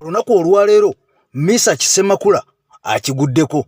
Olunaku olwaleero Misa Kisemakula akiguddeko.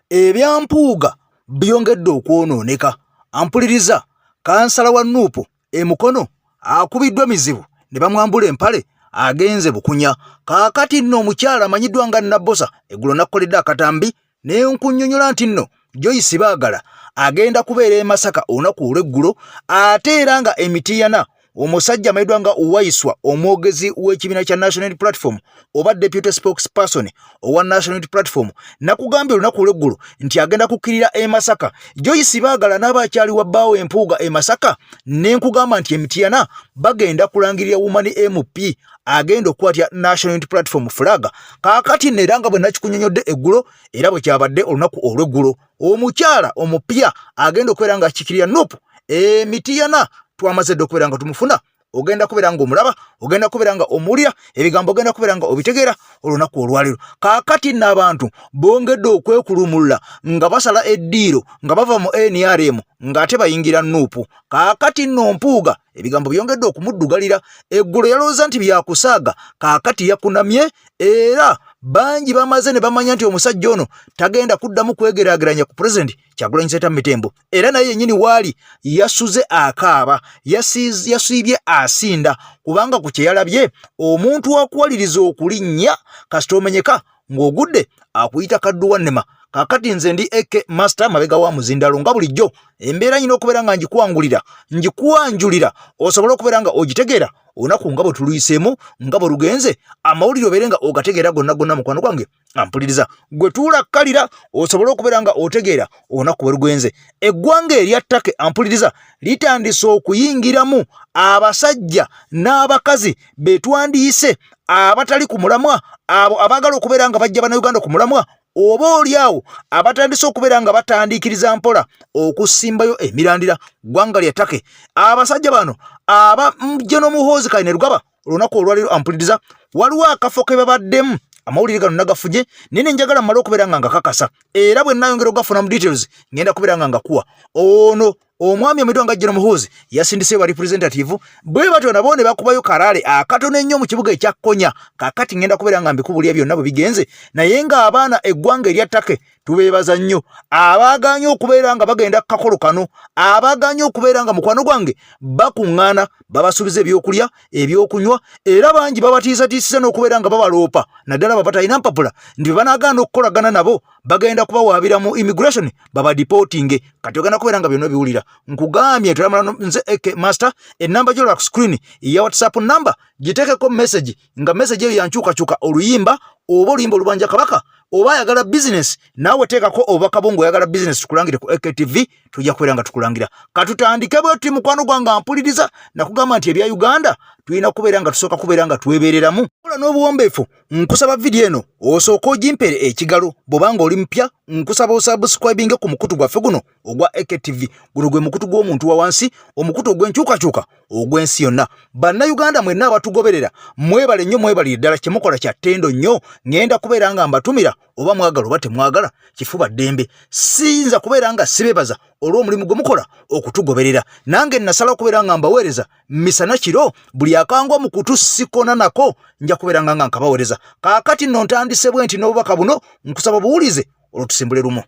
Ebya Mpuuga byongedde okwonooneka. Ampuliriza, kansala wa Nuupu e Mukono akubiddwa mizibu ne bamwambula empale agenze bukunya. Kaakati nno omukyala amanyiddwa nga Nabbosa eggulo nakkoledde akatambi ne nkunnyonnyola nti nno Joyce Baagala agenda kubeera e Masaka olunaku olw'eggulo ate era nga e Mityana omusajja amanyiddwa nga Waiswa omwogezi w'ekibiina kya National Unity Platform oba deputy spokesperson owa National Unity Platform nakugambye olunaku olw'eggulo nti agenda kukkirira e Masaka. Joyce Baagala n'aba akyali wa bbaawo empuuga e Masaka ne nkugamba nti e Mityana bagenda kulangirira Woman MP agenda okukwatya National Unity Platform flag. Kaakati nno era nga bwe nakikunyonyodde eggulo era bwe kyabadde olunaku olw'eggulo omukyala omupya agenda okubeera nga akikirira Nup e Mityana twamaze dda okubeera nga tumufuna. Ogenda kubeera nga omulaba, ogenda kubeera nga omuwulira, ebigambo ogenda kubeera nga obitegeera olunaku olwaleero. Kaakati nno abantu bongedde okwekulumulula nga basala eddiiro nga bava mu NRM ng'ate bayingira Nup. Kaakati nno Mpuuga ebigambo byongedde okumuddugalira. Eggulo yalowooza nti byakusaaga, kaakati yakunamye era bangi bamaze ne bamanya nti omusajja ono tagenda kuddamu kwegeraageranya ku pulezidenti Kyagulanyi Ssentamu Mitembo. Era naye yennyini waali yasuze akaaba, yasiibye asinda, kubanga ku kye yalabye omuntu akuwaliriza okulinnya kasita omenyeka ng'ogudde akuyita kadduwa nnema. Kaakati nze ndi AK Master mabega wa muzindalo nga bulijjo embeera nyina okubeera nga ngikwangulira ngikwanjulira osobole okubeera nga ogitegeera olunaku nga bwe tuluyiseemu nga bwe lugenze amawulire obeere nga ogategeera gonna gonna. Mukwano gwange ampuliriza gwe tuula kkalira osobole okubeera nga otegeera olunaku bwe lugenze. Eggwanga erya Turkey ampuliriza litandise okuyingiramu abasajja n'abakazi be twandiyise abatali ku mulamwa, abo abaagala okubeera nga bajja Bannayuganda ku mulamwa, oba oli awo abatandise okubeera nga batandiikiriza mpola okusimbayo emirandira. Ggwanga lya Turkey abasajja bano aba General Muhoozi Kainerugaba olunaku olwaleero ampuliriza waliwo akafo ke babaddemu. Amawulire gano nagafunye naye ne njagala mmale okubeera nga ngakakasa, era bwe nnaayongera okugafuna mu details ngenda kubeera nga ngakuwa. Ono omwami amanyiddwa nga General Muhoozi yasindiseyo ba representative bwe batyo nabo ne bakubayo kalaale akatono ennyo mu kibuga ekya Konya. Kaakati ngenda kubeera nga mbikubulira byonna bwe bigenze, naye ng'abaana eggwanga erya Turkey tubeebaza nnyo abaagaanye okubeera nga bagenda ku kakolo kano, abaagaanye okubeera nga mukwano gwange bakuŋŋaana babasuubiza ebyokulya ebyokunywa, era bangi babatiisatiisiza n'okubeera nga babaloopa naddala abo abatalina mpapula nti bwe banaagaana okukolagana nabo bagenda kubawaabira mu immigration babadipootinge. Kati ogenda kubeera nga byonna obiwulira. Nkugambye tulamala nze AK Master, ennamba gy'olaba ku screen eya WhatsApp number giteekeko message, nga message eyo yankyukakyuka oluyimba oba oluyimba olubanja Kabaka oba ayagala business, naawe teekako obubaka bwo ng'oyagala business tukulangire ku AKTV, tujja kubeera nga tukulangira. Katutandike bwe tuti mukwano gwange ampuliriza, nakugamba nti ebya Uganda tulina kubeera nga tusooka kubeera nga twebeereramu. Kola n'obuwombeefu, nkusaba vidiyo eno osooke ogimpere ekigalo. Bw'oba ng'oli mupya nkusaba osubscribinge ku mukutu gwaffe guno ogwa AKTV. Guno gwe mukutu gw'omuntu wa wansi, omukutu ogw'enkyukakyuka ogw'ensi yonna. Bannayuganda mwenna abatugoberera mwebale nnyo, mwebalire ddala, kye mukola kya ttendo nnyo. Ŋŋenda kubeera nga mbatumira oba mwagala oba temwagala, kifuba ddembe. Siyinza kubeera nga sibebaza olw'omulimu gwe mukola okutugoberera. Nange nasala okubeera nga mbaweereza misana kiro, buli akangwa mu kutu sikona nako nja kubeera nga nkabaweereza. Kaakati nno ntandise bwe nti n'obubaka buno nkusaba buwulize olwo tusimbule lumu.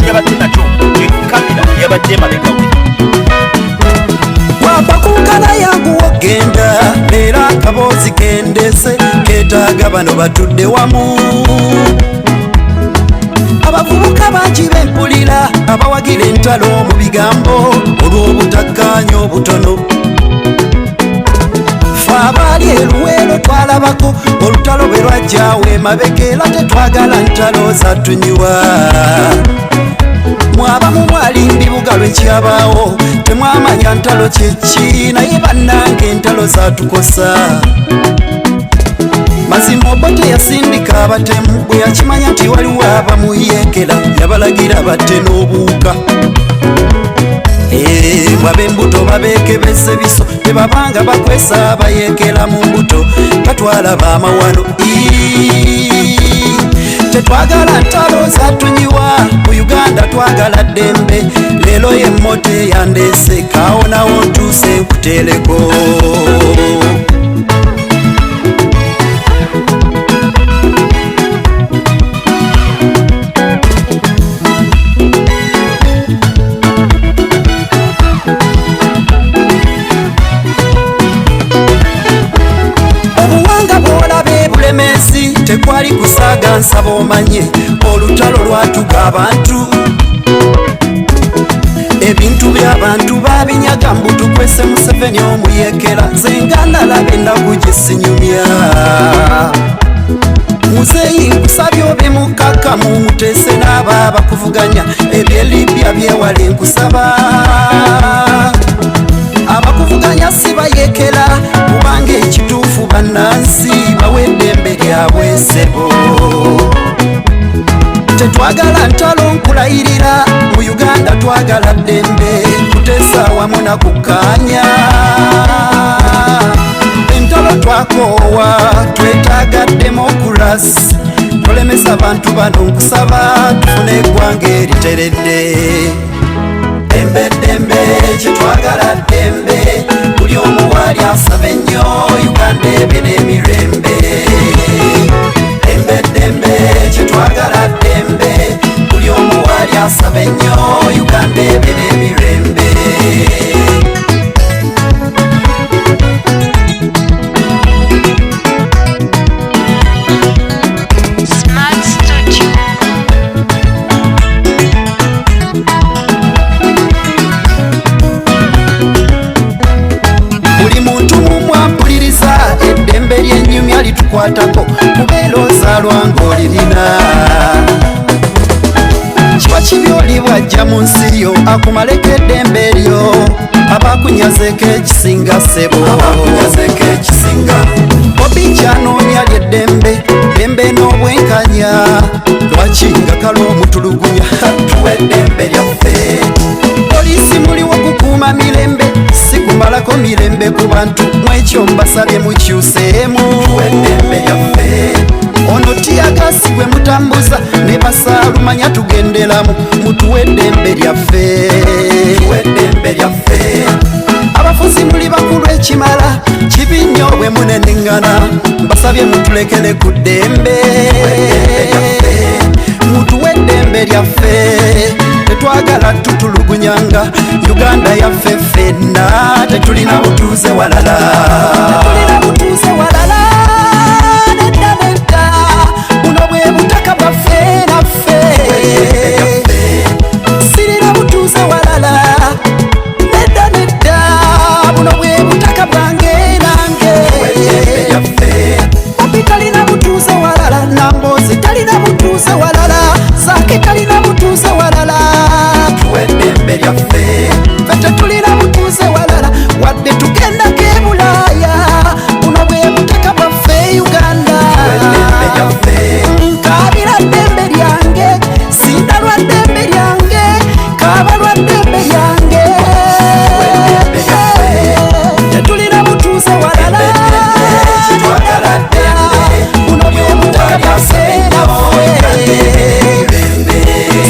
Yabadde nakyo kamera yabadde emabega we wapakunkana yanguwa genda leero akaboozi kendese ketaaga bano batudde wamu. Abavubuka bangi bempulira abawagira entalo mu bigambo olw'obutakkaanya obutono. Ffe abaali eruweero twalabako olutalo bwe lwajjawo emabega, era tetwagala ntalo zatunyiwa. Mwabamu mwali mbibuga lwekyabaawo, temwamanya ntalo kyeki, naye bannange entalo zatukosa. Mazima Obote yasindika abatemu, bwe yakimanya nti waliwo abamuyeekera, yabalagira batte n'obuwuka. Bwab'embuto babeekebeza ebiso, tebabanga bakwesa abayeekera mu mbuto, batwala bamawano. Tetwagala ntalo zatunyiwa mu Uganda, twagala ddembe. Leero yemmote yandeese kawonawo, ntuuse nkuteereko. Obuwanga bwolaba ebulemezi, tekwali kusaaga, nsaba omanye olutalo lwatuga abantu, ebintu by'abantu babinyaga, mbu tukwese Museveni omuyekera. Nze nga nalaba ennaku gye sinyumya. Muzeeyi, nkusabye obe mukakamu, muteese n'abo abakuvuganya, ebyelibya byewale. Nkusaba, abakuvuganya si bayekera, kubanga ekituufu bannansi bawe eddembe lyabwe. Ssebo, tetwagala ntalo, nkulayirira, mu Uganda twagala ddembe, kuteesa wamu nakukkaanya. Entalo twakoowa, twetaaga demokurasi. Tolemesa bantu bano, nkusaba tufune eggwanga eriteredde. Dembe, dembe, kyetwagala ddembe. Buli omu waali asaba ennyo Uganda ebe n'emirembe. Dembe, dembe, kyetwagala ddembe. Buli omu waali asaba ennyo Uganda ebe n'emirembe. Smart Studio. Buli muntu mumwampuliriza, eddembe lyennyumya litukwatako, kubeera ozaalwa ng'olirina. Kiba kibi oli bwajja mu nsi yo akumaleko eddembe eryo, abakunyazeeko ekisinga. Ssebo, abakunyazeeko ekisinga. Bobi kyanoonya lyeddembe, ddembe n'obwenkanya. Lwaki nga kale omutulugunya? Tuwa eddembe lyaffe. Poliisi muliwo kukuuma mirembe, si kumalako mirembe ku bantu. Mwekyo mbasabye mukyuseemu. Tuwa eddembe lyaffe. Ono tear gas gwe mutambuza ne basaalumanya tugenderamu. Mutuwe eddembe lyaffe. Tuwe eddembe lyaffe. Abafuzi muli bakulu ekimala, kibi nnyo bwe muneneŋŋana. Mbasabye mutulekere ku ddembe. Mutuwe eddembe lyaffe. Tetwagala tutulugunyanga. Uganda yaffe ffenna, tetulina butuuze walala, tetulina butuuze walala. Nedda, nedda, buno bwe butaka bwaffe naffe. Sirina butuuze walala, nedda, nedda, buno bwe butaka bwange nange. Bobi talina butuuze walala, Nambozi talina butuuze walala, Zaake talina butuuze walala. Tuwe eddembe lyaffe. Ffe tetulina butuuze walala, wadde tugendako e Bulaaya. Buno bwe butaka bwaffe, Uganda. Nkaabira ddembe lyange, sinda lwa ddembe lyange, kaaba lwa ddembe lyange. Tetulina butuuze walala, buno bwe butaka bwaffe naffe.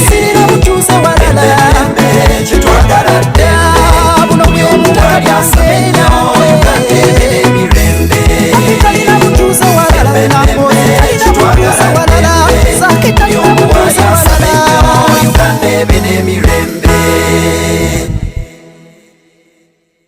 Sirina butuuze walala, buno bwe butaka bwaffe naffe. Talina butuuze walala, Nambozi talina butuuze walala, Zaake talina butuuze walala. Uganda ebe n'emirembe.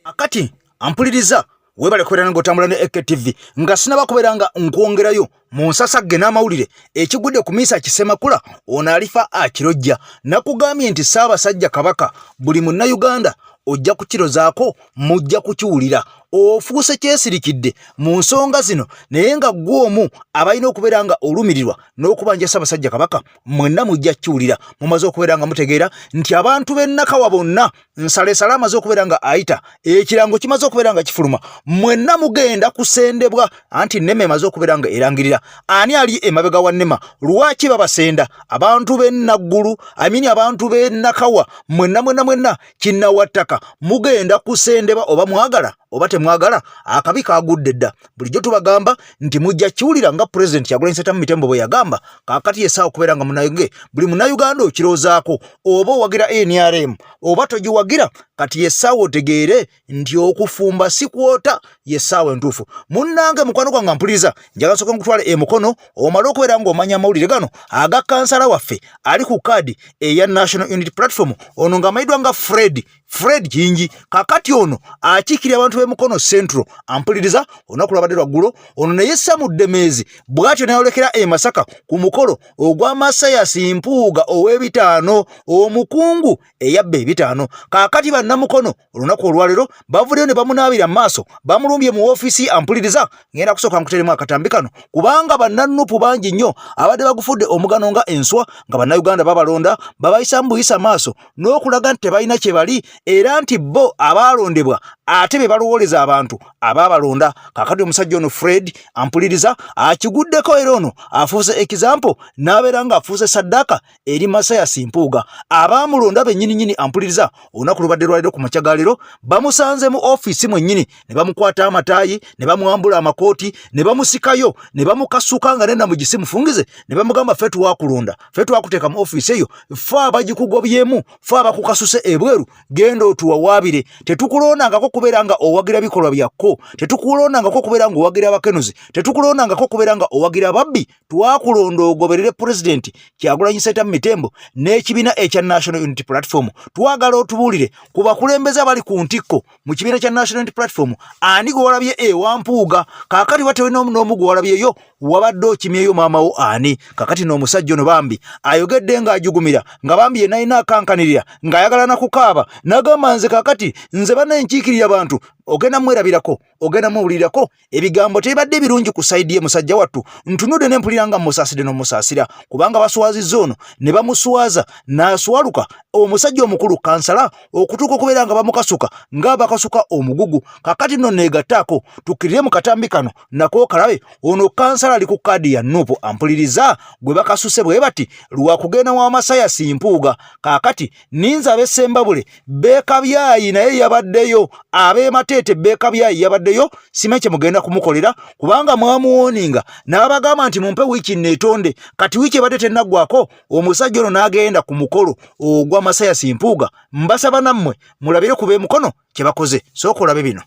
Akati ampuliriza, weebale kubeera nga otambula ne AKTV. Nga sinaba kubeera nga nkwongerayo Mu nsasagge n'amawulire ekigudde ku Mesach Ssemakula, ono alifa akirojja. Nakugambye nti Ssaabasajja Kabaka buli Munnayuganda ojja kukirozaako, mujja kukiwulira. Ofuuse kyesirikidde mu nsonga zino, naye nga ggwe omu abalina okubeera nga olumirirwa n'okubanja Ssaabasajja Kabaka, mwenna mujja kukiwulira. Mumaze okubeera nga mutegeera nti abantu b'e Nakawa bonna nsalesale amaze okubeera nga ayita, ekirango kimaze okubeera nga kifuluma, mwenna mugenda kusendebwa. Anti NEMA emaze okubeera nga erangirira ani ali emabega wa NEMA, lwaki babasenda abantu b'e Naggulu, amini abantu b'e Nakawa, mwenna mwenna mwenna kinnawattaka mugenda kusendebwa, oba mwagala oba temwagala, akabi kagudde dda. Bulijjo tubagamba nti mujja kiwulira nga Pulezidenti Kyagulanyi Ssentamu Mitembo bwe yagamba. Kaakati essaawa okubeera nga munange buli Munnayuganda okirowoozaako, oba owagira NRM oba togiwagira, kati yessaawa otegeere nti okufumba si kwota, yessaawa entuufu. Munnange mukwano gwange mpuliriza, njagala nsooka nkutwale e Mukono omale okubeera ng'omanya amawulire gano aga kansala waffe ali ku kaadi eya National Unity Platform, ono ng'amanyiddwa nga Fred Kingi. Kakati ono akiikirira abantu b'e Mukono Central, ampuliriza, olunaku lwabadde lwaggulo ono naye Samu Ddemeezi bw'atyo n'ayolekera e Masaka ku mukolo ogwa Mathias Mpuuga ow'ebitaano, omukungu eyabba ebitaano. Kaakati bannamukono olunaku olwaleero bavuddeyo ne bamunaabira mu maaso, bamulumbye mu woofiisi. Ampuliriza, ngenda kusooka nkuteremu akatambi kano kubanga bannanupu bangi nnyo abadde bagufudde omugano nga enswa, nga bannayuganda babalonda babayisa mu buyisa maaso n'okulaga nti tebalina kye bali, era nti bo abaalondebwa ate be balowooleza abantu abaabalonda. Kaakati omusajja ono Fred ampuliriza akiguddeko, era ono afuuse example n'abeera ng'afuuse saddaaka eri Mathias Mpuuga abaamulonda bennyininyini. Ampuliriza, olunaku lubadde lwaleero ku makya ga leero bamusanze mu ofiisi mwennyini ne bamukwata amataayi ne bamwambula amakooti ne bamusikayo ne bamukasuka nga nenda mugisi mufungize ne bamugamba, ffe twakulonda, ffe twakuteeka mu ofiisi eyo, ffe abagikugobyemu, ffe abakukasuse ebweru, genda otuwawaabire. Tetukulondangako kubeera nga owagira bikolwa byakko, tetukulondangako kubeera nga owagira abakenuzi, tetukulondangako kubeera nga owagira ababbi. Twakulonda ogoberere Pulezidenti Kyagulanyi Ssentamu Mitembo n'ekibiina ekya National Unity Platform. Twagala otubuulire ku bakulembeze abali ku ntikko mu kibiina kya National Unity Platform, ani gwe walabye ewa Mpuuga? Kaakati watewe n'omu gwe walabyeyo, wabadde okimyeyo maama wo ani? Kakati n'omusajja ono bambi ayogedde ng'ajugumira, nga bambi yenna alina akankanirira ng'ayagala na kukaaba, n'agamba, nze kakati nze banenkiikirira bantu. Ogenda mwerabirako, ogenda muwulirako ebigambo tebibadde birungi ku side ye. Musajja wattu ntunudde ne mpulira nga musaasidde n'omusaasira, kubanga baswazizza ono ne bamuswaza n'aswaluka, omusajja omukulu kansala okutuuka okubeera nga bamukasuka ng'abakasuka omugugu. Kakati nno neegattaako tukkirire mu katambi kano nako kalabe ono kansala ali ku kaadi ya NUP, ampuliriza, gwe bakasuse bwe bati lwakugenda wa Mathias Mpuuga. Kaakati ninze ab'Essembabule Beekabyayi naye yabaddeyo, ab'e Mateete Beekabyayi yabaddeyo, simanyi kye mugenda kumukolera kubanga mwamuwooninga n'abagamba nti mumpe wiiki neetonde. Kati wiiki ebadde tennaggwako, omusajja ono n'agenda ku mukolo ogwa Mathias Mpuuga. Mbasaba nammwe mulabire ku b'emukono kye bakoze. Sooka olabe bino.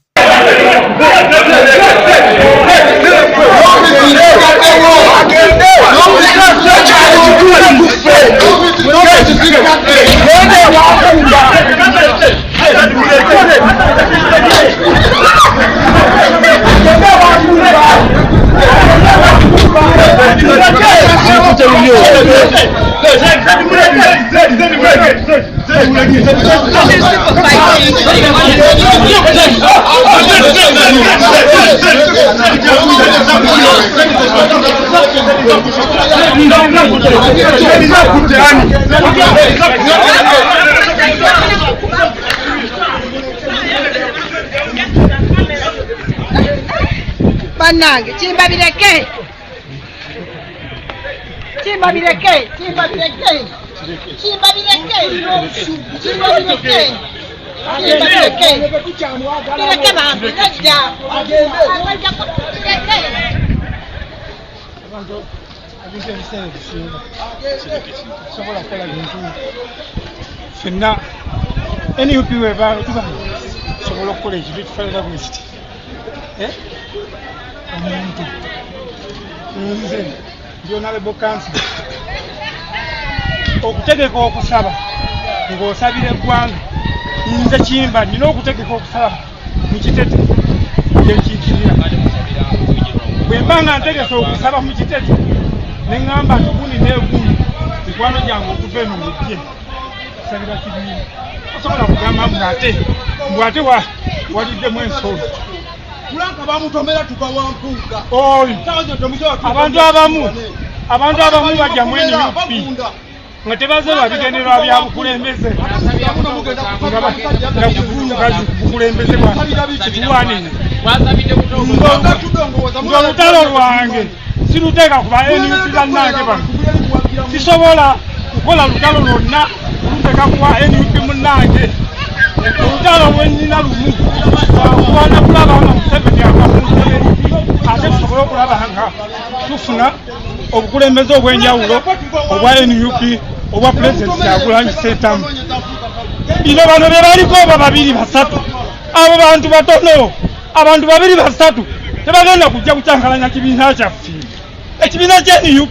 Bannange, kimba bireke, kimba bireke, kimba bireke, kimba bireke, kimba bireke, kimba bireke, bireke bambi, nedda bireke. Ebintu ebiseera ebisinga sobola kukola bintu fenna. NUP weba tuba sobola okukola ekintu ekifaanana bwe kiti. Omuntu nze ndi honorable council, okutegeka okusaba ng'osabira eggwanga, nze kimba nina okutegeka okusaba mukitete gyenkiikirira. Bwe mba nga ntegese okusaba mu kitete ne ŋŋamba nti gundi negundi mikwano gyange okuva eno mujje kusabira kibiina, osobola kugamba mbu ate mbu ate waliddemu ensolo. Oyo abantu abamu bajja mu NUP nga tebaze lwa bigendererwa bya bukulembeze, nga kuvulukazi bukulembeze bwa kitulwanire. Ng'olutalo lwange siruteeka ku ba NUP bannange bano, sisobola kukola lutalo lwonna kuluteeka ku wa NUP munnange. Olutalo lwennyina lumu lwakulwana kulaba nga Museveni ava ku ntebe, ate tusobole okulaba nga tufuna obukulembeze obw'enjawulo obwa NUP obwa Pulezidenti Kyagulanyi Ssentamu. Bino bano bye baliko oba babiri basatu, abo bantu batono, abantu babiri basatu tebagenda kujja kukyankalanya kibiina kyaffe. Ekibiina kya NUP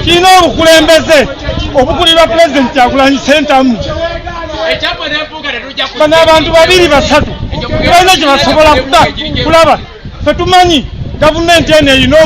kirina obukulembeze obukulirwa Pulezidenti Kyagulanyi Ssentamu. Bano abantu babiri basatu tebalina kye basobola kulaba. Ffe tumanyi gavumenti eno erina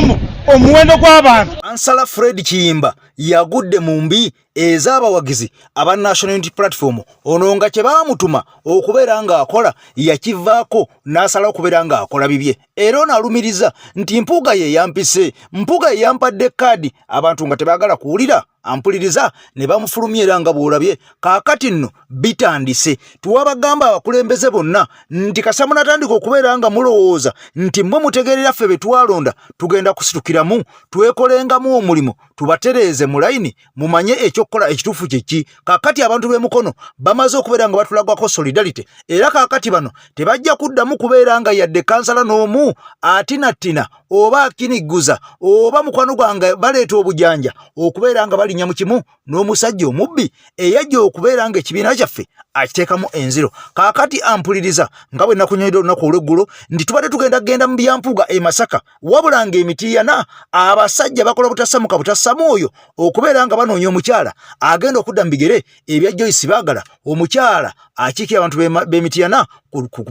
omuwendo gw'abantu. Kansala Fred Kiyimba yagudde mu mbi ez'abawagizi aba National Unity Platform. Ono nga kye baamutuma okubeera ng'akola yakivaako n'asalawo okubeera ng'akola bibye, era ono alumiriza nti Mpuuga ye yampise, Mpuuga ye yampadde kaadi, abantu nga tebaagala kuwulira ampuliriza ne bamufulumya. Era nga bw'olabye kaakati nno bitandise. Tuwabagamba abakulembeze bonna nti kasa munatandika okubeera nga mulowooza nti mmwe mutegeerera ffe be twalonda, tugenda kusitukiramu twekolengamu omulimu tubatereeze mu layini mumanye ekyokukola ekituufu kyeki. Kaakati abantu b'e Mukono bamaze okubeera nga batulagwako solidarity, era kaakati bano tebajja kuddamu kubeera nga yadde kansala n'omu atinattina oba akinigguza oba mukwano gwange baleeta obujanja okubeera nga balinnya mu kimu n'omusajja omubbi eyajja okubeera nga ekibiina kyaffe akiteekamu enziro. Kaakati ampuliriza nga bwe nakunyonyola olunaku olw'eggulo nti tubadde tugenda kugenda mu byampuuga e Masaka, wabula ng'emitiiyana abasajja bakola butassamuka butassa mwoyo okubeera nga banoonya omukyala agenda okudda mu bigere ebya Joyce Baagala, omukyala akiikira abantu b'emitiyana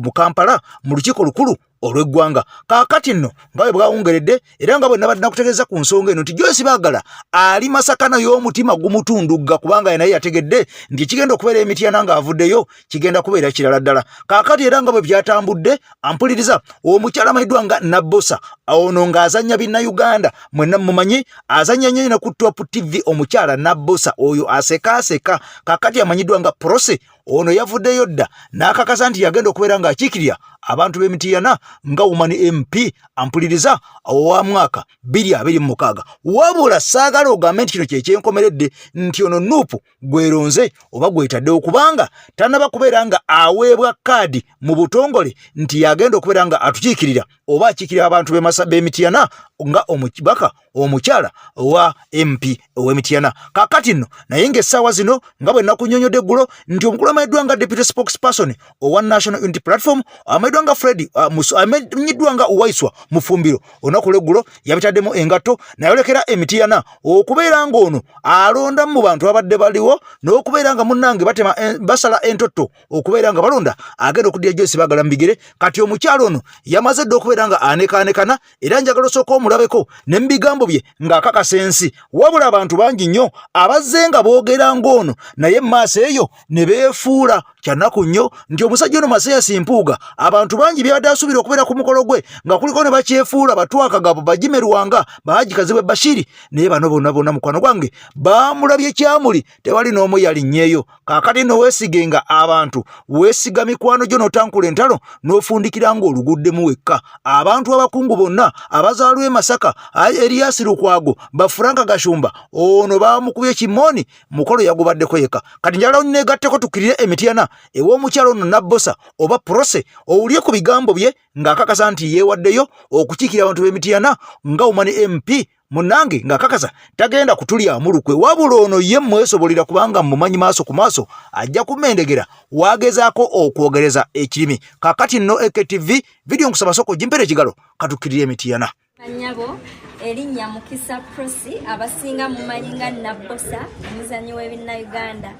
mu Kampala mu lukiiko olukulu olw'eggwanga. Kaakati nno nga bwe bwawungeredde era nga bwe nabadde nakutegeeza ku nsonga eno nti Joyce Baagala ali Masaka naye omutima gumutundugga, kubanga naye yategedde nti ekigenda okubeera emityana ng'avuddeyo kigenda kubeera kirala ddala. Kaakati era nga bwe byatambudde, ampuliriza omukyala amanyiddwa nga Nabbosa, ono ng'azannya Binnayuganda mwenna mumanyi, azannya nnyo ne ku Top TV. Omukyala Nabbosa oyo asekaaseka kaakati amanyiddwa nga Prose, ono yavuddeyo dda n'akakasa nti yagenda okubeera ng'akiikirira abantu b'emitiyana nga Woman MP ampuliriza owa mwaka 2026. Wabula saagala ogambe nti kino kyekyenkomeredde nti ono Nuupu gweronze oba gwetaddewo, kubanga tannaba kubeera nga aweebwa kaadi mu butongole nti yagenda okubeera nga atukiikirira oba akiikirira abantu b'emitiyana nga omubaka omukyala owa MP ow'Emityana. Kaakati nno naye ng'essaawa zino nga bwe nakunnyonnyodde eggulo nti omukulu amanyiddwa nga deputy spokesperson owa National Unity Platform amanyiddwa nga Fred amanyiddwa nga Waiswa Mufumbiro olunaku lw'eggulo yabitaddemu engatto nayolekera Emityana okubeera ng'ono alondamu mu bantu abadde baliwo n'okubeera nga munnange batema basala entotto okubeera nga balonda agenda okuddira Joyce Bagala mu bigere. Kati omukyala ono yamaze dda okubeera nga anekaanekana, era njagala osooka omulabeko ne mu bigambo bye ng'akakasa ensi. Wabula abantu bangi nnyo abazze nga boogera ng'ono naye mu maaso eyo ne beefuula. Kyannaku nnyo nti omusajja ono Mathias Mpuuga abantu bangi byabadde asuubira okubeera ku mukolo gwe nga kuliko ne bakyefuula batwakagabo bagimerwanga Bahaji Kazibwe Bashiri, naye bano bonna bonna mukwano gwange baamulabye kyamuli, tewali n'omu yalinnyeeyo. Kaakati nno weesigenga abantu, weesiga mikwano gyo n'otankula entalo n'ofundikira ng'oluguddemu wekka. Abantu abakungu bonna abazaalwa e Masaka, Erias Lukwago, ba Frank Gashumba, ono baamukubye kimooni, mukolo yagubaddeko yekka. Kati njagala onneegatteko tukkirire Emityana ew'omukyala ono Nabbosa oba Prose, owulire ku bigambo bye ng'akakasa nti yeewaddeyo okukiikirira abantu b'Emityana nga Woman MP munange ng'akakasa tagenda kutulyamu lukwe, wabula ono ye mwesobolera kubanga mmumanyi maaso ku maaso, ajja kumendegera wagezaako okwogereza ekirimi. Kaakati nno AKTV vidiyo nkusaba sooka ogimpere ekigalo katukkirire Emityana. Nnyabo, erinnya Mukisa Prossy, abasinga mumanyi nga Nabbosa, omuzannyi w'Ebinnayuganda.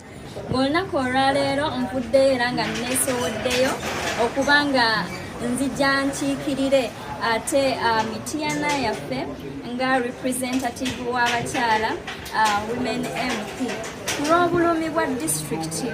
Ng'olunaku olwaleero nvuddeyo era nga neesowoddeyo okuba nga nzija nkiikirire Ate Mityana yaffe nga representative w'abakyala, women MP, ku lw'obulumi bwa disitulikiti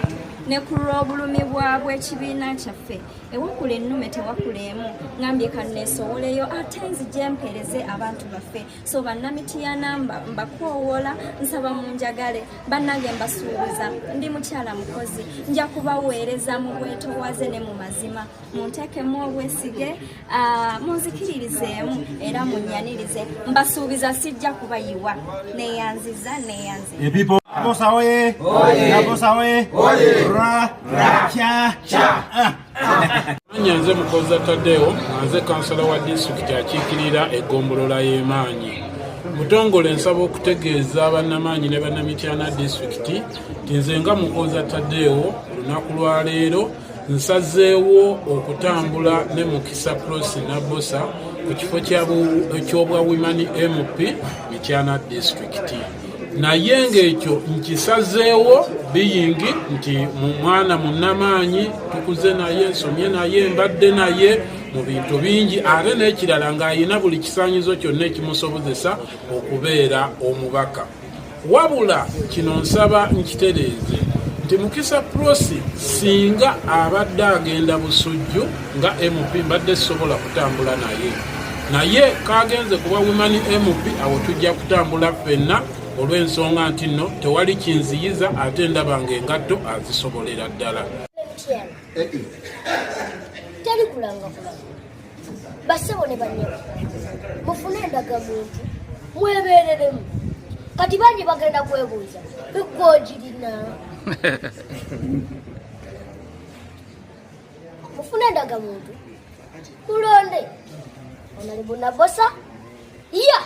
ne ku lw'obulumi bw'ekibiina kyaffe, ewakula ennume tewakula emu, ngambye kanneesowoleyo ate nzije mpeereze abantu baffe. So Bannamityana, mbakoowoola, nsaba munjagale. Bannange, mbasuubiza ndi mukyala mukozi, nja kubaweereza mu bwetowaze ne mu mazima. Munteekemu obwesige, munzikiririzeemu era munyanirize. Mbasuubiza sijja kubayiwa. Neyanziza, neyanziza. Nabosa oye! Nabosa oye! Ra! Cha! Cha! Mannya nze Mukoza Tadeo, nga nze kansala wa disitulikiti akiikirira eggombolola y'Emaanyi. Mutongole nsaba okutegeeza bannamaanyi ne Bannamityana disitulikiti nti nze nga Mukoza Tadeo, olunaku lwaleero nsazeewo okutambula ne Mukisa Prosi Nabosa ku kifo ky'obwa women MP Mityana disitulikiti. Naye ng'ekyo nkisazeewo biyingi nti mu mwana munnamaanyi tukuze naye, nsomye naye, mbadde naye mu bintu bingi, ate n'ekirala ng'ayina buli kisaanyizo kyonna ekimusobozesa okubeera omubaka. Wabula kino nsaba nkitereeze nti Mukisa Prosi singa abadde agenda Busujju nga MP, mbadde sisobola kutambula naye, naye kagenze kuba women MP, awo tujja kutambula ffenna olw'ensonga nti nno tewali kinziyiza, ate ndaba ng'engatto azisobolera ddala. Mityana teri kulanga kulanga. Bassebo ne bannyabo, mufune endagamuntu mwebereremu. Kati bangi bagenda kwebuuza, "Gwe ogirina?" Mufune endagamuntu, mulonde Honorable Nabosa ya.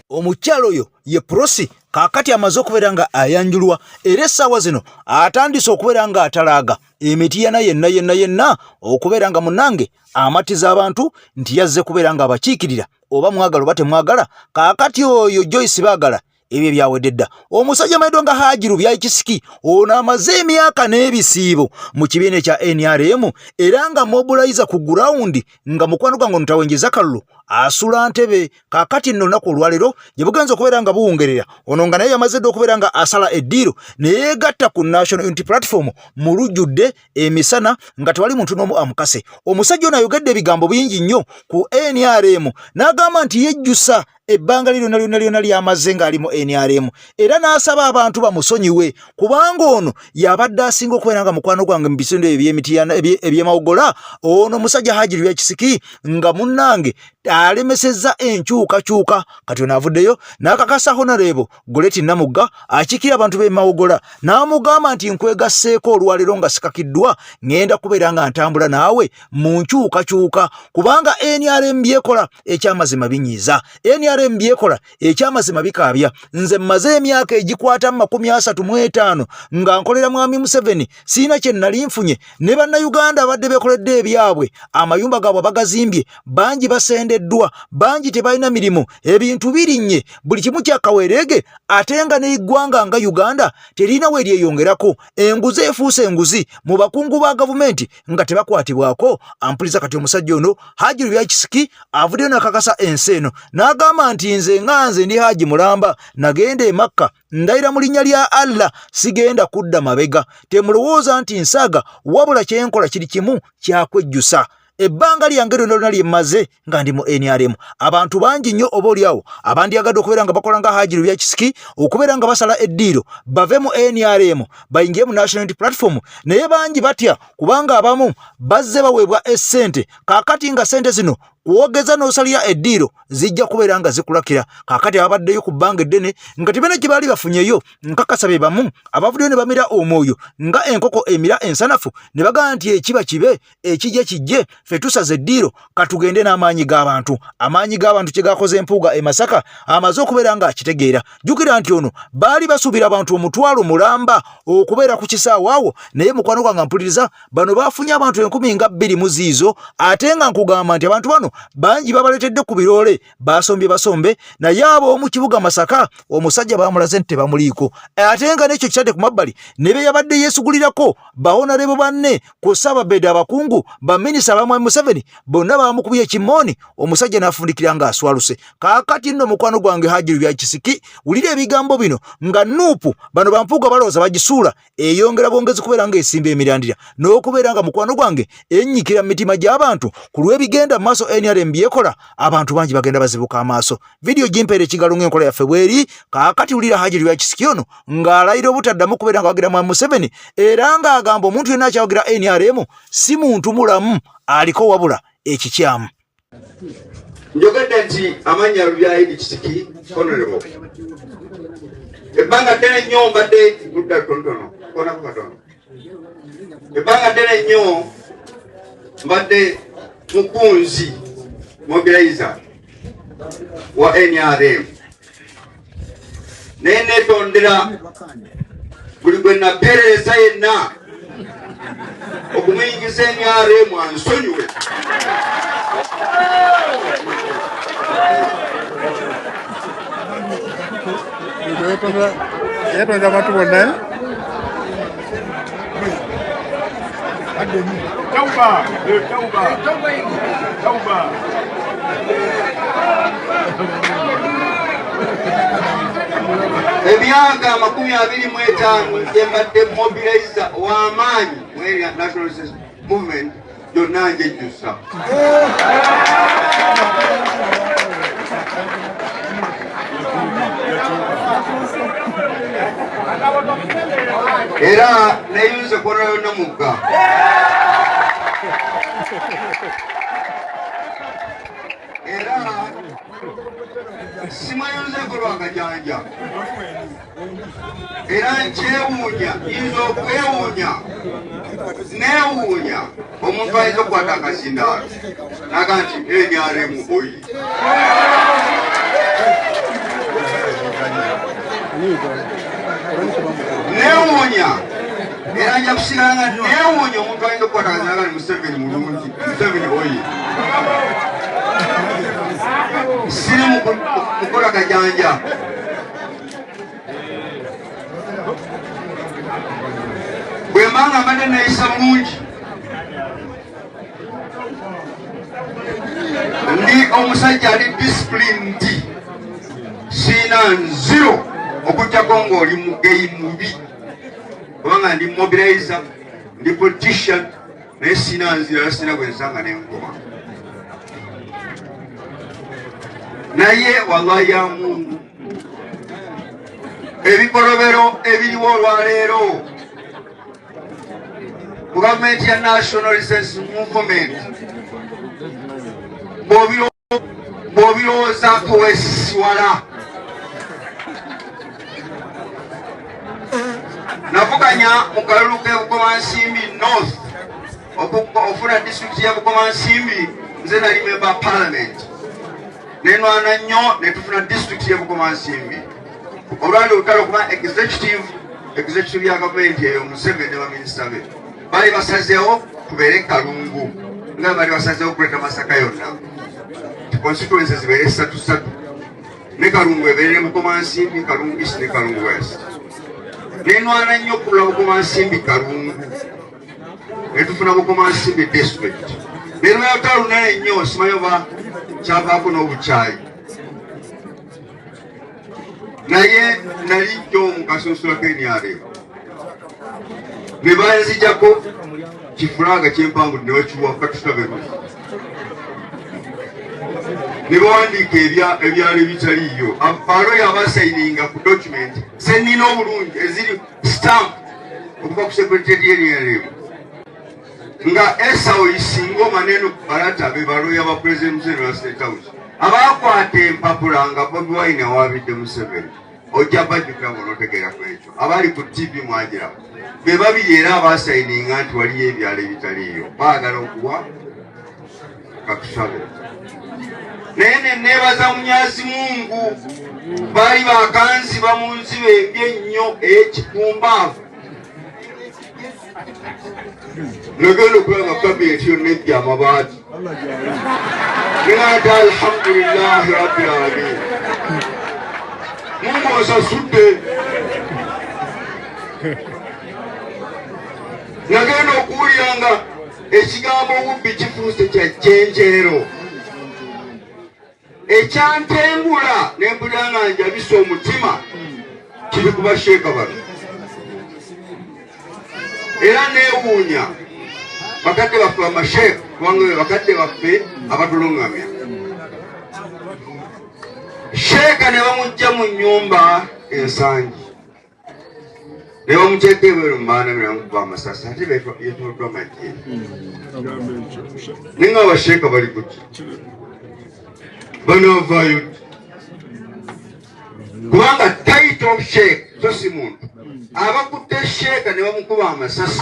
Omukyalo oyo ye Prosi. Kaakati amaze okubeera nga ayanjulwa, era essaawa zino atandise okubeera nga atalaaga Emitiyana yenna yenna yenna, okubeera nga munnange amatiza abantu nti yazze kubeera nga abakiikirira, oba mwagala oba temwagala. Kaakati oyo Joyce Baagala, ebyo byawedde dda. Omusajja mayiddwa nga Haji Lubyayi Kisiki, ono amaze emyaka n'ebisiibo mu kibiina ekya NRM, era nga mobilizer ku ground, nga mukwano gwange ono tawenjeza kalulu, asula ntebe. Kaakati nno olunaku olwaleero gye bugenza okubeera nga buwungerera, ono nga naye yamaze dda okubeera nga asala eddiiro ne yeegatta ku National Unity Platform mu lujjudde emisana, nga tewali muntu n'omu amukase. Omusajja ono ayogedde ebigambo bingi nnyo ku NRM, n'agamba nti yejjusa ebbanga lye lyonna lyonna lyonna lyamaze ng'ali mu NRM, era n'asaba abantu bamusonyiwe kubanga ono yabadde asinga okubeera nga mukwano gwange mu bitundu ebyo eby'Emitiyana, eby'Emawogola. Ono omusajja Haji Lubyayi Kisiki nga munnange alemesezza enkyukakyuka. Kati ono avuddeyo n'akakasa Honorable Goleti Namugga akiikira abantu b'e Mawogola, n'amugamba nti, "Nkwegasseeko olwaleero nga sikakiddwa, ŋŋenda kubeera nga ntambula naawe mu nkyukakyuka, kubanga NRM byekola ekyamazima binyiiza, NRM byekola ekyamazima bikaabya. Nze mmaze emyaka egikwata mu 35 nga nkolera Mwami Museveni, siina kye nali nfunye, ne Bannayuganda abadde beekoledde ebyabwe, amayumba gaabwe bagazimbye, bangi basendeddwa, bangi tebalina mirimu, ebintu birinnye, buli kimu kyakawereege, ate nga n'eggwanga nga Uganda terina we lyeyongerako. Enguzi efuuse enguzi mu bakungu ba gavumenti nga tebakwatibwako." Ampuliza, kati omusajja ono Haji Lubyayi Kisiki avuddeyo n'akakasa ensi eno n'agamba nti, "Nze nga nze ndi Haji Mulamba, nagenda e Makka, ndayira mu linnya lya Allah, sigenda kudda mabega. Temulowooza nti nsaaga, wabula kyenkola kiri kimu kyakwejjusa ebbanga lyange lyonna lyonna lye mmaze nga ndi mu NRM." Abantu bangi nnyo oba oliawo abandyagadde okubeera nga bakola nga Haji Lubyayi Kisiki, okubeera nga basala eddiiro bave mu NRM bayingire mu National Unity Platform, naye bangi batya kubanga abamu bazze baweebwa essente. Kaakati nga ssente zino kwogeza n'osalira eddiiro zijja kubeera nga zikulakira. Kaakati ababaddeyo ku bbanga eddene nga tebena kye baali bafunyeyo, nkakasa be bamu abavuddeyo ne bamira omwoyo nga enkoko emira ensanafu, ne bagamba nti, "Ekiba kibe, ekijja kijje, ffe tusaze eddiiro, katugende n'amaanyi g'abantu." Amaanyi g'abantu kye gakoze Empuuga e Masaka amaze okubeera ng'akitegeera. Jjukira nti ono baali basuubira abantu 500,000 okubeera ku kisaawe awo, naye mukwano gwange mpuliriza, bano bafunye abantu 20,000 mu ziizo, ate nga nkugamba nti abantu bano Bangi babaleetedde ku biroole, basombye basombe, naye ab'omu kibuga Masaka omusajja bamulaze nti tebamuliiko. Ate nga n'ekyo kitadde ku mabbali ne be yabadde yeesugulirako bahonarebo banne ku Ssaababedi, abakungu, baminisita abamwami Museveni bonna bamukubye ekimooni, omusajja n'afundikira ng'aswaluse. Kaakati nno mukwano gwange Haji Lubya Kisiki, wulira ebigambo bino nga Nuupu bano bampuuga balowooza bagisuula eyongera bwongezi kubeera ng'esimba emirandira n'okubeera nga mukwano gwange ennyikira mu mitima gy'abantu ku lw'ebigenda mu maaso NRM byekola, abantu bangi bagenda bazibuka amaaso. Vidiyo gimpeera ekigalo ng'enkola yaffe bweri. Kaakati wulira Haji Lubya Kisiki ono ng'alayira obutaddamu kubeera nga wagira Mwami Museveni, era ng'agamba omuntu yenna akyawagira NRM si muntu mulamu aliko wabula ekikyamu. Njogedde nti amannya Lubya Kisiki Honorable, ebbanga ddene nnyo mbadde ludda lutonotono konako katono, ebbanga ddene nnyo mbadde mukunzi mobilizer wa NRM, naye netondera buli gwe naperereza yenna okumuyingiza NRM ansonyiwe. Yetonda abantu bonna. Tauba, tauba, tauba. Emyaka 25 gyembadde mobilizer w'amaanyi mu National Resistance Movement gyonna njejjusa. Era neyunze kona yonna mugga. Era simweyunzeko lwakajanja, era nkyewuunya, yinza okwewuunya, neewuunya omuntu ayinza okukwata akazindaalo naga nti NRM oyi. Neewuunya, era nja kusigala nga neewuunya omuntu ayinza okukwata akazindaalo ni Museveni mulungi, Museveni oyi. Siri mukukola kajanja. Bwe mbanga mbadde neeyisa bulungi, ndi omusajja ali disciplined, siina nziro okuggyako ng'oli mugeyi mubi, kubanga ndi mobilizer, ndi politician, naye siina nziro era siina bwe nsanga nenkoma. Naye wallahi ya Mungu, ebikolobero ebiriwo olwaleero mu gavumenti ya National Resistance Movement, bw'obirowoozaako weesisiwala. Navuganya mu kalulu k'e Bukomansimbi North ofuna disitulikiti ya Bukomansimbi. Nze nali member parliament, nenwana nnyo netufuna disitulikiti ya Bukomansimbi. Olwali olutalo kuba executive ya gavumenti eyo, Museveni ne baminisita be bali basazeewo tubeere Kalungu, nga bali basazeewo kuleta Masaka yonna, constituency zibeere ssatu ssatu, ne Kalungu ebeerere Bukomansimbi, Kalungu East ne Kalungu West. Nenwana nnyo okulula Bukomansimbi Kalungu, netufuna Bukomansimbi district. Nerweyota lunene nnyo, simanyi oba kyavaako n'obukyayi, naye nali jjo mu kasunsula k'NRM ne banzijako kifulaaga kyempangu ne bakiwa katusitabe, ne bawandiika ebyalo ebitaliiyo. Baloya abasayininga ku document zenina obulungi eziri stamp okuva ku secretary y'NRM nga Esau Isingoma neno Barata be baloya ba President Museveni wa State House abakwata empapula nga Bobi Wine awabidde Museveni. Ojja bajjukira ng'onootegeera ku ekyo. Abali ku TV mwagira be babiri era abasayininga nti waliyo ebyalo ebitaliiyo, baagala okuwa katusabe. Naye neneebaza Munyazi Mungu, baali bakanziba mu nziba embi ennyo ey'ekikumbaavu. Nagenda okulaba nga kabineti yonna ebbya amabaati. Ngati alhamdulillahi rabbil alamin, Mungu asasudde. Nagenda okuwulira nga ekigambo obubbi kifuuse kya jjenjeero, ekyantengula ne mpulira nga njabisa omutima kiri ku basheeka bano. Era neewuunya bakadde baffe bamasheeka, kubanga be bakadde baffe abatulungamya. Sheeka ne bamujja mu nnyumba ensangi ne bamuteeka ebweru mu baana, ne bamukuba amasasi, ate yetooloddwa magye. Naye nga abasheeka bali kuki? Banaavaayo ddi? Kubanga title of sheikh so si muntu. Abakutte sheeka ne bamukuba amasasi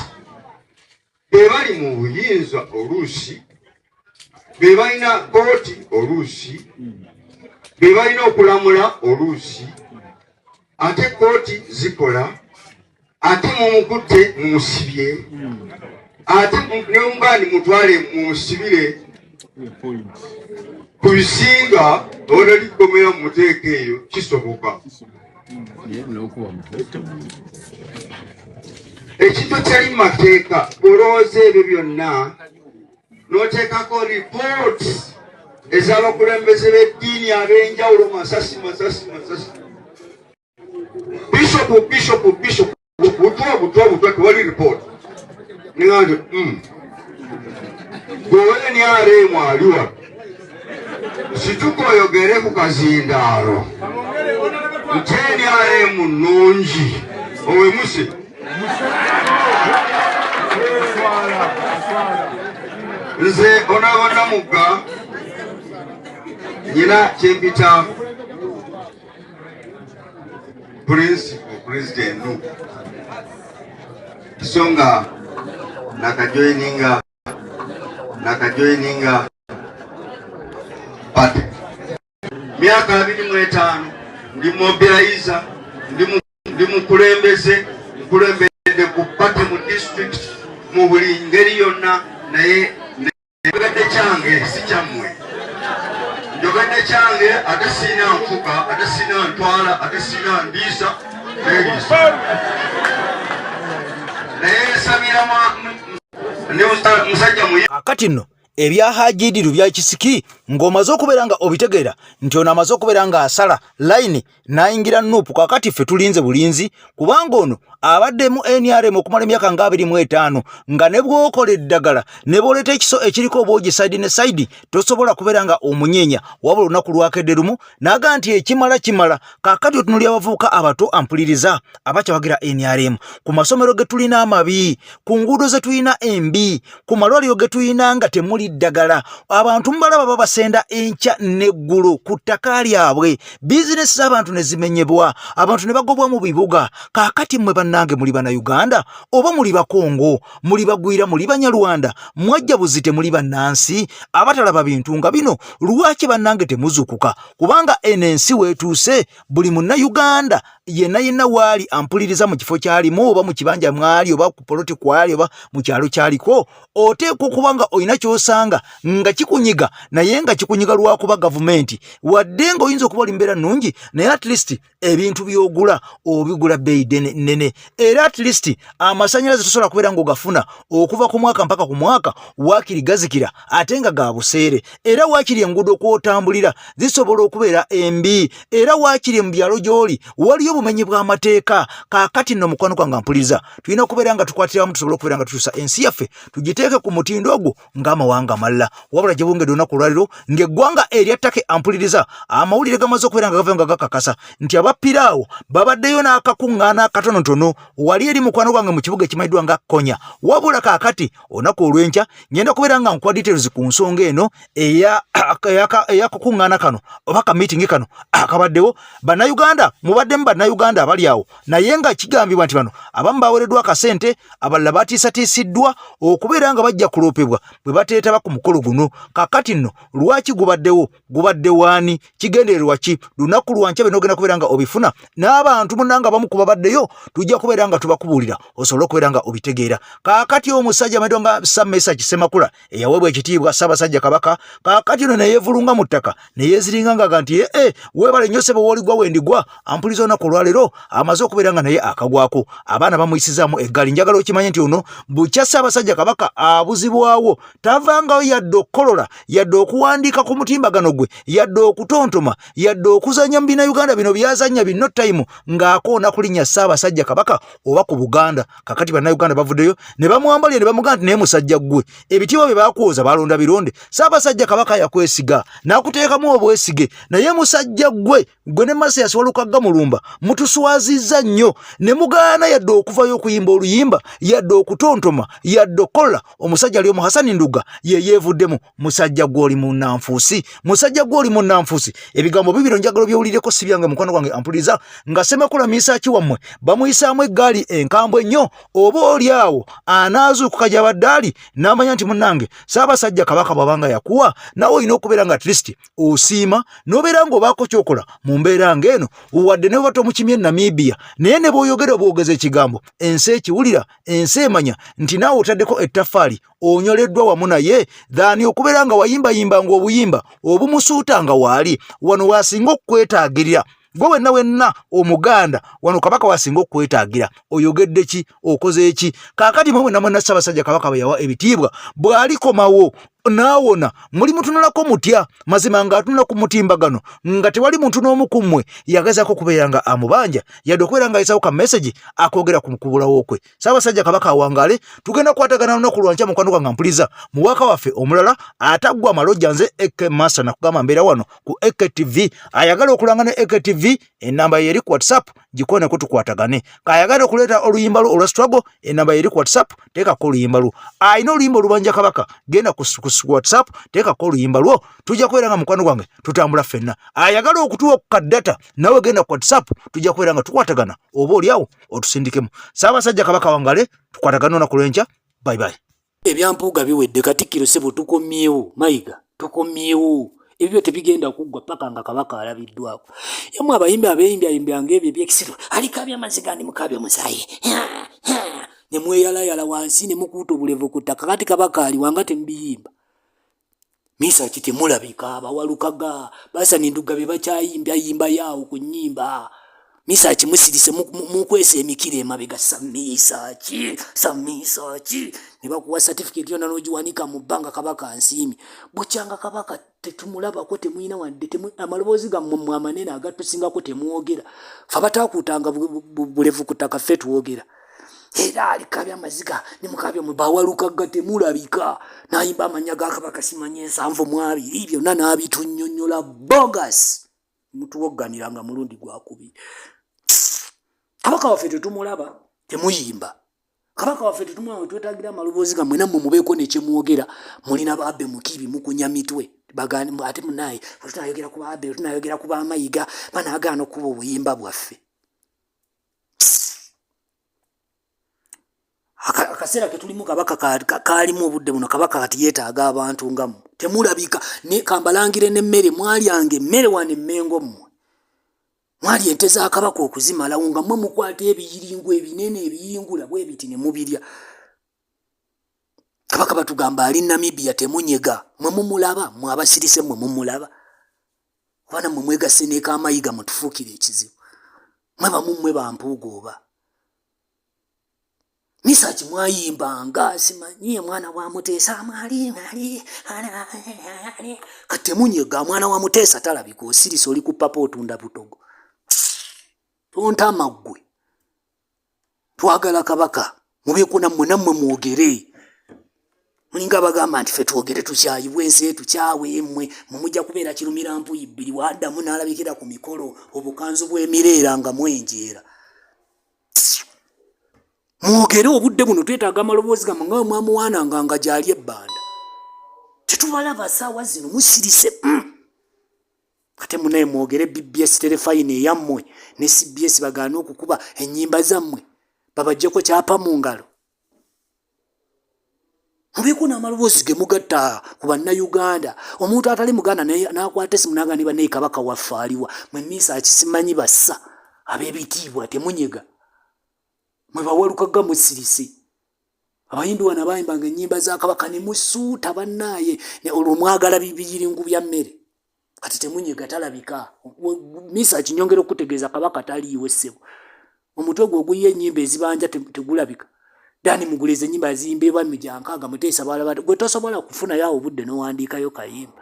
be bali mu buyinza oluusi, be balina kooti oluusi, be balina okulamula oluusi, ate kooti zikola, ate mumukutte mumusibye, ate nemugandi mutwale mumusibire ku bisinga awatali kkomera, mumuteeka eyo kisoboka. Ekintu kyali mu mateeka, olowooza ebyo byonna n'oteekako ripooti ez'abakulembeze b'eddiini ab'enjawulo, masasi masasi masasi, bishopu bishopu bishopu, butwa butwa butwa, tewali ripooti. Ninga nti gwe NRM aliwa situka oyogere ku kazindaalo nti NRM nnungi, owemuse. Nze onaaba Namugga, nyina kyempita principal president, so nga nakajoininga party myaka 25, ndi mobilizer, ndi mukulembeze, nkulembedde ku party mu district mu buli ngeri yonna, naye njogedde kyange, si kyammwe. Njogedde kyange, ate siina nfuka, ate siina ntwala, ate siina ndiisa neeriisa, naye nsabira ndi musajja muyi. Kakati nno ebya Haji Idiru bya kisiki ng'omaze okubeera nga obitegeera nti ono amaze okubeera ng'asala layini n'ayingira NUP. Kakati ffe tulinze bulinzi, kubanga ono abadde mu NRM okumala emyaka nga 25, nga ne bw'okola eddagala ne bw'oleeta ekiso ekiriko obwogi side ne side, tosobola kubeera nga omunyeenya. Wabula olunaku lwakedde lumu n'agaa nti ekimala kimala. Kaakati otunulira abavubuka abato ampuliriza abakyawagira NRM, ku masomero ge tulina amabi, ku nguudo ze tulina embi, ku malwaliro ge tulina nga temuli ddagala, abantu mubalaba babasenda enkya n'eggulo ku ttaka lyabwe, bizinesi z'abantu ne zimenyebwa, abantu ne bagobwa mu bibuga. Kaakati mmwe bannange, muli Bannayuganda oba muli Bakongo, muli bagwira, muli Banyarwanda, mwajja buzite, muli bannansi abatalaba bintu nga bino? Lwaki bannange temuzukuka? Kubanga eno ensi weetuuse, buli Munnayuganda yenna yenna waali ampuliriza, mu kifo kyalimu oba mu kibanja mwali oba ku poloti kwali oba mu kyalo kyaliko, oteekwa okuba nga olina ky'osanga nga kikunyiga, naye nga kikunyiga lwakuba gavumenti, wadde nga oyinza okuba oli mbeera nnungi, naye at least ebintu by'ogula obigula bbeeyi nnene, era at least amasannyalaze tosobola kubeera ng'ogafuna okuva ku mwaka mpaka ku mwaka, waakiri gazikira ate nga ga buseere, era waakiri enguudo kw'otambulira zisobola okubeera embi, era waakiri mu byalo gy'oli waliyo obumenyi bw'amateeka. Kaakati nno mukwano gwange mpuliriza, tulina okubeera nga tukwatira wamu tusobole okubeera nga tutuusa ensi yaffe, tugiteeke ku mutindo ogwo ng'amawanga amalala. Wabula gye bungedde olunaku olwaliro ng'eggwanga erya Ttake, ampuliriza, amawulire gamaze okubeera nga gavayo nga gakakasa nti abapiraawo babaddeyo n'akakuŋŋaana akatonotono wali eri mukwano gwange mu kibuga ekimanyiddwa nga Konya. Wabula kaakati olunaku olw'enkya ngenda kubeera nga nkuwa details ku nsonga eno eyakukuŋŋaana kano oba ka meeting kano akabaddewo. Bannayuganda mubaddemu, Bannayuganda abali awo, naye nga kigambibwa nti bano abamu baweereddwa akasente, abalala batiisatiisiddwa okubeera nga bajja kuloopebwa bwe bateetaba ku mukolo guno. Kakati nno Lwaki gubaddewo? Gubadde waani? Kigendererwa ki? Lunaku lwankya bino ogenda kubeera nga obifuna n'abantu munanga abamu ku babaddeyo tujja kubeera nga tubakubuulira osobole okubeera nga obitegeera. Kaakati omusajja amanyiddwa nga Sir Mesach Ssemakula eyaweebwa ekitiibwa Ssaabasajja Kabaka, kaakati ono neyeevulunga mu ttaka neyeeziringa ngaga nti ee eh, weebale nnyo ssebo, wooligwa wendigwa. Ampuliza, olunaku olwaleero amaze okubeera nga naye akagwako, abaana bamuyisizaamu eggaali. Njagala okimanye nti ono bukya Ssaabasajja Kabaka abuzibwawo, tavangayo yadde okukolola, yadde okuwandiika ku mutimbagano gwe, yadde okutontoma, yadde okuzanya mu bina Uganda bino byazanya binno tayimu ng'akoona ku linnya Ssaabasajja Kabaka oba ku Buganda. Kakati Bannayuganda bavuddeyo ne bamwambalira ne bamugamba nti naye musajja ggwe, ebitiibwa bye bakuwoza balonda bironde. Ssaabasajja Kabaka yakwesiga n'akuteekamu obwesige, naye musajja ggwe, gwe ne Mathias Walukagga Mulumba mutuswazizza nnyo ne mugaana yadde okuvayo okuyimba oluyimba, yadde okutontoma, yadde okukola. Omusajja ali omu Hasani Ndugga ye yeevuddemu. Musajja gwe oli munnanfuusi, musajja gwe oli munnanfuusi. Ebigambo bibino njagala obyewulireko, si byange mukwano gwange ampuliriza, nga Ssemakula Misaaki wammwe bamuyisaamu eggaali enkambwe ennyo. Oba oli awo anaazuukuka gy'abadde ali n'amanya nti munnange Ssaabasajja Kabaka bw'abanga yakuwa, nawe olina okubeera nga at least osiima n'obeera ng'obaako ky'okola mu mbeera ng'eno, wadde ne bwe batomukimye Namibia, naye ne bw'oyogera obwogeza ekigambo ensi ekiwulira, ensi emanya nti naawe otaddeko ettaffaali, onyoleddwa wamu naye, than okubeera nga wayimbayimba ng'obuyimba obumusuuta nga waali wano wasinga okukwetaagirira gwe wenna wenna Omuganda. Wano Kabaka wasinga okukwetaagira. Oyogedde ki? Okoze ki? Kaakati mwe mwenna mwenna Ssaabasajja Kabaka bwe yawa ebitiibwa, bw'alikomawo n'awona, muli mutunulako mutya? Mazima ng'atunula ku mutimbagano nga tewali muntu n'omu ku mmwe yagezako okubeera nga amubanja, yadde okubeera nga ayisawo ka message akoogera ku kubulawo kwe. Ssaabasajja Kabaka awangaale. Tugenda kukwatagana lunaku lwankya mukwano gwange mpuliza muwaka waffe omulala ataggwa amalojja. Nze Ek Master, nakugamba mbeera wano ku AKTV. Ayagala okulanga ne AKTV, enamba yeri ku WhatsApp, gikoneko tukwatagane. Kayagala okuleeta oluyimba lwo olwa struggle, enamba yeri ku WhatsApp, teekako oluyimba lwo. Alina oluyimba olubanja Kabaka, genda ku WhatsApp, teekako oluyimba lwo, tujja kubeera nga mukwano gwange tutambula ffenna. Ayagala okutuwa ku kadata, nawe genda ku WhatsApp, tujja kubeera nga tukwatagana, oba oliawo otusindikemu. Ssaabasajja Kabaka wangale. Tukwatagane olunaku lw'enkya. Bye bye. Ebyampuuga biwedde. Katikkiro sebo, tukomyewo. Mayiga, tukomyewo. Ebyo tebigenda kuggwa paka nga Kabaka alabiddwako. Yamu abayimbi abeeyimbyayimbyanga ebyo ebyekisiru, alikabya amaziga, ndi mukabya omusaayi, ne mweyalayala wansi ne mukuuta obulevu ku ttaka. Kati Kabaka ali wanga temubiyimba. Misaki temulabika, abawalukaga basani nduga be bakyayimbyayimba yaawo ku nnyimba. Misaki musirise, mukwesa emikira emabega. Samisaki, samisaki, ne bakuwa certificate yonna n'ogiwanika mu bbanga. Kabaka nsiimi bukyanga Kabaka tetumulabako, temulina wadde amaloboozi gammwe mmwe amanene agatusingako, temwogera. Fe abataakuutanga bulevu ku ttaka ffe twogera. Era alikabya amaziga ne mukabya mwe bawalukaga temulabika, n'ayimba amanya ga Kabaka simanyi 72 byonna n'abitunnyonnyola. Bogus, mutuwogganira nga mulundi gwakubiri. Kabaka waffe tetumulaba, temuyimba. Kabaka waffe tetumulaba, twetagira amaloboozi gammwe nammwe mubeeko nekyemwogera. Mulina baabe mukibi mukunya mitwe, ate munaye tunayogera ku baabe, tunayogera ku bamayiga banaagaana okuba obuyimba bwaffe. Akaseera ketulimu Kabaka kaalimu obudde buno. Kabaka kati yeetaaga abantu nga mmwe. Temulabika kambalangire n'emmere mwalyanga emmere wano emmengo. Mmwe mwali ente za Kabaka okuzimalawo nga mmwe mukwata ebiyiringu ebinene ebiyingula bwe biti ne mubirya. Kabaka batugamba ali Namibia, temunyega. Mwe mumulaba, mwe abasirise, mwe mumulaba abaana mmwe mwegasse nekamayiga mutufuukire ekizibu. Mwe bamu mmwe bampuuga oba Misaki mwayimbanga simanyi mwana wa Muteesa mwali mwali katemunyega. Mwana wa Muteesa talabika, osirisa oli ku papa otunda butogo, tontama ggwe. Twagala Kabaka mubeeko nammwe, nammwe mwogere. Mulinga bagamba nti ffe twogere tukyayibwa ensi etukyawe. Emmwe mumujja kubeera kirumira mpuyi bbiri. Waddamu n'alabikira ku mikolo obukanzu bw'emireera nga mwenjeera. Mwogere, obudde buno twetaaga amaloboozi gammwe nga mwamuwaananga nga gyali ebbanda. Tetubalaba saawa zino, musirise. Ate munaye mwogere. BBS terefayina eyammwe ne CBS bagaane okukuba ennyimba zammwe, babajjeko kyapa mu ngalo. Mubeeko n'amaloboozi ge mugatta ku Bannayuganda. Omuntu atali Muganda n'akwata essimu n'agamba ne bannaye Kabaka waffe aliwa? Mwe miisa akisimanyi bassa ab'ebitiibwa temunyega. Mwe bawalukaga musirise. Abayimbi wano abayimbanga ennyimba za Kabaka ne musuuta bannaaye olwo mwagala bibiyiringu bya mmere. Kati temunyega talabika. Misa kinyongera okutegeeza Kabaka taliiwo ssebo. Omutwe gwe oguyiye ennyimba ezibanja tegulabika. Dani Mugulezi ennyimba aziyimba eba mijankaaga Muteesa balaba gwe tosobola kufunayo awo obudde n'owandiikayo kayimba.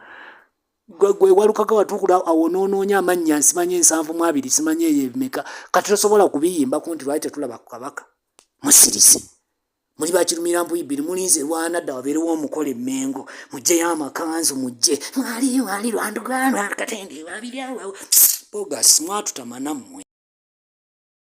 Gwe walukaga watuukula awo n'onoonya amannya nsimanyi 72 simanyi eyo emeka kati tosobola kubiyimbako nti lwaki tetulaba ku Kabaka. Musirise. Muli bakirumira mpuyi bbiri mulinze lwanadda wabeerewo omukolo e Mmengo mugyeyo amakanzu mujje mwali mwali lwanduga lwakatende babiri awo bogus mwatutama nammwe.